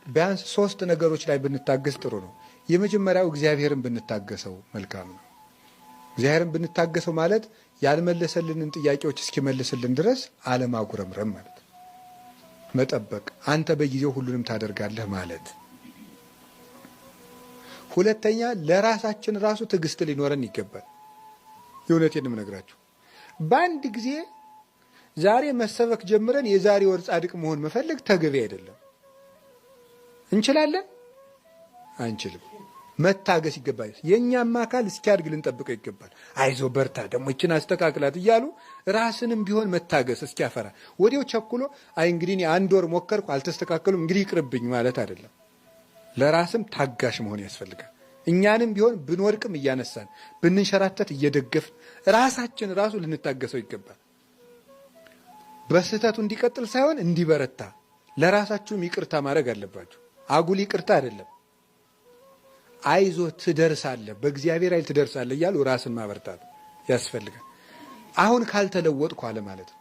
ቢያንስ ሶስት ነገሮች ላይ ብንታገስ ጥሩ ነው። የመጀመሪያው እግዚአብሔርን ብንታገሰው መልካም ነው። እግዚአብሔርን ብንታገሰው ማለት ያልመለሰልንን ጥያቄዎች እስኪመልስልን ድረስ አለማጉረምረም ማለት ነው። መጠበቅ፣ አንተ በጊዜው ሁሉንም ታደርጋለህ ማለት። ሁለተኛ ለራሳችን ራሱ ትዕግስት ሊኖረን ይገባል። የእውነቴን የምነግራችሁ በአንድ ጊዜ ዛሬ መሰበክ ጀምረን የዛሬ ወር ጻድቅ መሆን መፈለግ ተገቢ አይደለም። እንችላለን? አንችልም። መታገስ ይገባል። የእኛም አካል እስኪያድግ ልንጠብቀው ይገባል። አይዞ በርታ፣ ደግሞ ይችን አስተካክላት እያሉ ራስንም ቢሆን መታገስ እስኪያፈራ፣ ወዲያው ቸኩሎ አይ እንግዲህ እኔ አንድ ወር ሞከርኩ አልተስተካከሉም እንግዲህ ይቅርብኝ ማለት አይደለም። ለራስም ታጋሽ መሆን ያስፈልጋል። እኛንም ቢሆን ብንወድቅም እያነሳን ብንንሸራተት እየደገፍን ራሳችን ራሱ ልንታገሰው ይገባል። በስህተቱ እንዲቀጥል ሳይሆን እንዲበረታ ለራሳችሁም ይቅርታ ማድረግ አለባችሁ። አጉል ይቅርታ አይደለም። አይዞ ትደርሳለህ፣ በእግዚአብሔር ኃይል ትደርሳለህ እያሉ ራስን ማበርታት ያስፈልጋል። አሁን ካልተለወጥኩ አለ ማለት ነው።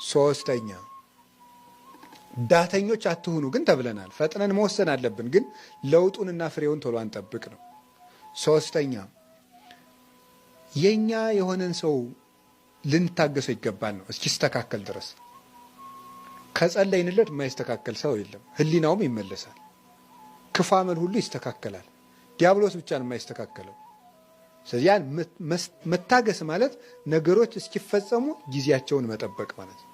ሶስተኛ ዳተኞች አትሁኑ ግን ተብለናል። ፈጥነን መወሰን አለብን፣ ግን ለውጡንና ፍሬውን ቶሎ አንጠብቅ ነው። ሶስተኛ የኛ የሆነን ሰው ልንታገሰው ይገባል ነው እስኪስተካከል ድረስ። ከጸለይንለት የማይስተካከል ሰው የለም። ሕሊናውም ይመለሳል። ክፉ አመል ሁሉ ይስተካከላል። ዲያብሎስ ብቻ ነው የማይስተካከለው። ስለዚህ ያን መታገስ ማለት ነገሮች እስኪፈጸሙ ጊዜያቸውን መጠበቅ ማለት ነው።